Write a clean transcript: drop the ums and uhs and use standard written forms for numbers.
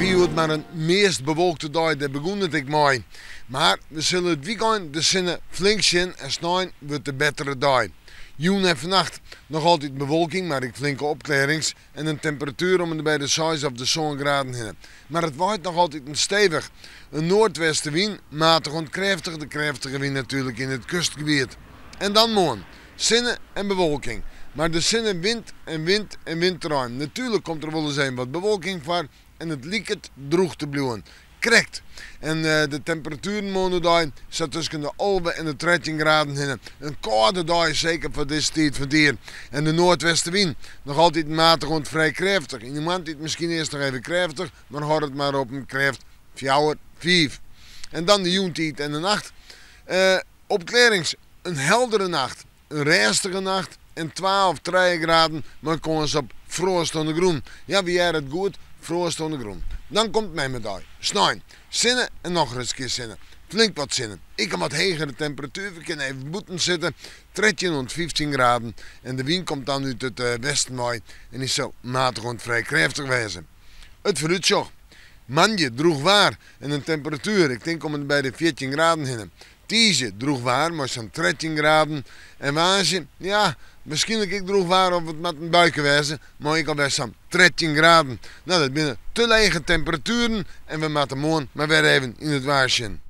wie hjoed mar in meast bewolkte dei, dêr begûn it ek mei. Mar we sille it wykein de sinne flink sjen en snein wurdt de bettere dei. Jûn en fannacht noch altyd bewolking, mar ek flinke opklearrings en in temperatuer om en by de seis of de sân graden hinne. Mar it waait noch altiten stevich. In noardwestewyn, matich oant krêftich, de krêftige wyn natuerlik yn it kustgebiet. En dan moarn. Sinne en bewolking. Mar de sinne wint en wint en wint terrein. Natuerlik komt der wolris even wat bewolking foar en it liket drûch te bliuwen. Krekt. En de temperatueren moarn oerdei sa tusken de 11 en de 13 graden hinne. In kâlde dei, seker foar dizze tiid fan it jier. En de noardwestewyn noch altyd matich oant frij krêftich. Yn de moarntiid miskien earst noch even krêftich, mar hâld it mar op in krêft fjouwer, fiif. En dan de jûntiid en de nacht. Opklearrings, in heldere nacht, in rêstige nacht en twa of trije graden mei kâns op froast oan de grûn. Ja, wy hearre it goed, froast oan de grûn. Dan komt memmedei, snein. Sinne en nochris kear sinne. Flink wat sinne. Ek in wat hegere temperatuer, we kinne even bûten sitte, 13 oant 15 graden. En de wyn komt dan út it westen wei en dy sil matich oant frij krêftich wêze. It foarútsjoch, moandei drûch waar en in temperatuer, ik tink om en by de 14 graden hinne. Tiisdei drûch waar mei sa'n 13 graden en woansdei, ja, wierskynlik ek drûch waar of it moat in buike wêze, mei ek alwer sa'n 13 graden. No, dat binne te lege temperatueren en we moatte moarn mar wer even yn it waar sjen.